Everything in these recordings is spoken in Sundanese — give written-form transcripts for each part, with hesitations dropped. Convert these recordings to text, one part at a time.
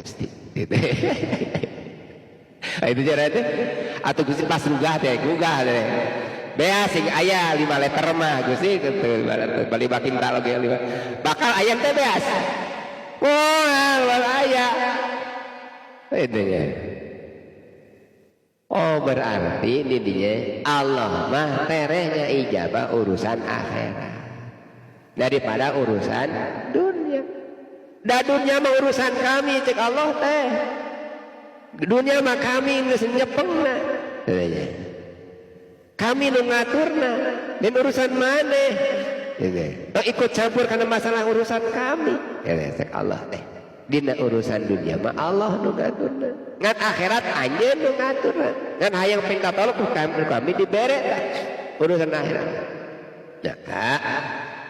Gusti. Gitu. Itu cara teh. Atau Gusti pas gugah teh, gugah teh. Bea sing aya 5 liter mah Gusti gitu. Bali bakin talog ya 5. Bakal ayam teh beas. Wah, moal aya. Itu nya. Oh berarti didinya Allah mah terehnya ijabah urusan akhirat daripada urusan dunia. Da dunia mah urusan kami cek Allah teh. Dunia mah kami geus nyepengna. Kami nu ngaturna dan urusan maneh. Gitu. Oh, ikut campur karena masalah urusan kami. Ya, cek Allah teh. Dina urusan dunia mah Allah nu ngaturna. Ngan akhirat anjeun nu ngaturna. Ngan hayang pingkatolok ku kami dibere tah urusan akhirat. Nah,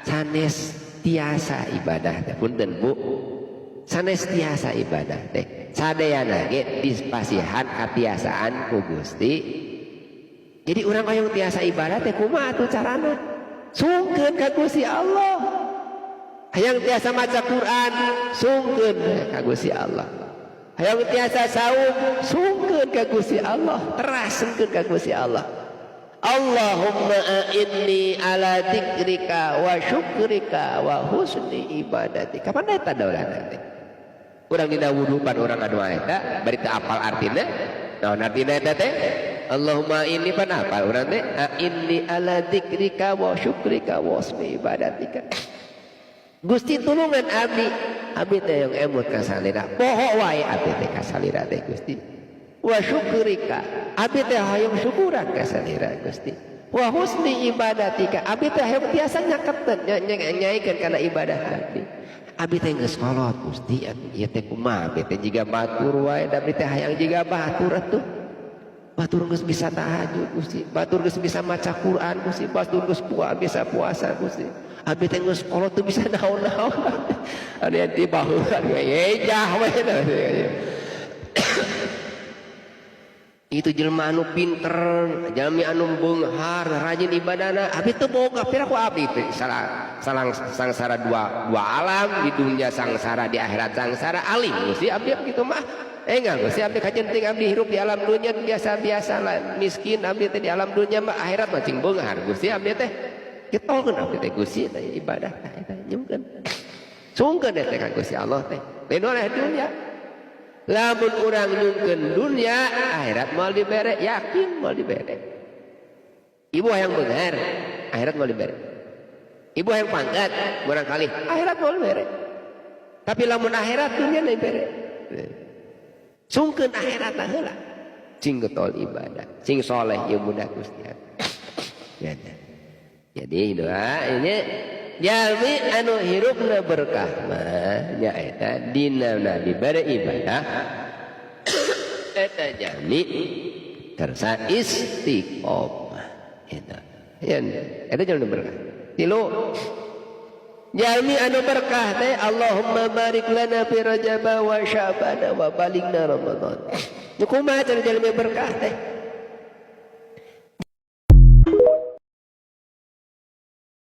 sanes tiasa ibadah teh punten Bu. Sanes tiasa ibadah teh. Sadayana ge dipasihan katiasaan ku Gusti. Jadi urang hoyong tiasa ibadah teh kumaha atuh carana? Sungkeun ka Gusti Allah. Hayang tiasa maca Quran, sungkeun ka Gusti Allah. Hayang tiasa saum, sungkeun ka Gusti Allah. Teras sungkeun ka Gusti Allah. Allahumma a'inni ala dzikrika wa syukrika wa husni ibadatika. Kapan eta daulana teh? Urang dina wudu pan urang ngadoa eta, bari teu apal artina. Naon artina eta teh? Allahumma inni pan apal urang teh, a'inni ala dzikrika wa syukrika wa husni ibadatika. Gusti tulungan abdi, abdi teh yang emut ka salira. Poho wae abdi teh ka salira teh Gusti. Wa syukrika, abdi teh hoyong syukuran ka salira Gusti. Wa husni ibadatika, abdi teh hoyong tiasa nyaketeun, nyaikeun kana ibadah abdi. Abdi teh geus kolot Gusti, ieu teh kumaha abdi teh jiga batur wae, da abdi teh hayang jiga batur atuh. Batur geus bisa tahajud Gusti, batur geus bisa maca Quran Gusti, batur geus bisa puasa Gusti. Abdi teh geus kolot teu bisa naon-naon. Anu di bahuan we ejah we. Itu jelema anu pinter, jalmi anu beunghar, rajin ibadahna, abdi teu boga pira ku abdi salah salang sangsara dua alam, di dunia sangsara, di akhirat sangsara, alim Gusti abdi kitu mah. Enggak Gusti abdi kajenting abdi hirup di alam dunia biasa-biasa lah, miskin abdi teh di alam dunia mah, akhirat mah cing beunghar Gusti abdi teh. Kitolkeun abdi teh Gusti teh ibadah teh eta nyungkeun. Sungkeun teh ka Gusti Allah teh. Lain oleh dunia. Lamun urang nyungkeun dunia, akhirat moal dibere, yakin moal dibere. Ibu hayang beunghar, akhirat moal dibere. Ibu hayang pangkat barangkali, akhirat moal dibere. Tapi lamun akhirat dunia dibere. Sungkeun akhirat heula. Cing getol ibadah, cing soleh ieu budak Gusti. Ya. Jadi doa ini jalmi anu hirupna berkah mah nyaeta dina dibere ibadah eta jalmi kersa istiqomah eta. Ya, eta jalmi berkah. Tilu jalmi anu berkah teh Allahumma barik lana fi Rajab wa Sya'ban wa balighna Ramadan. Nu kumaha cara jalmi berkah teh?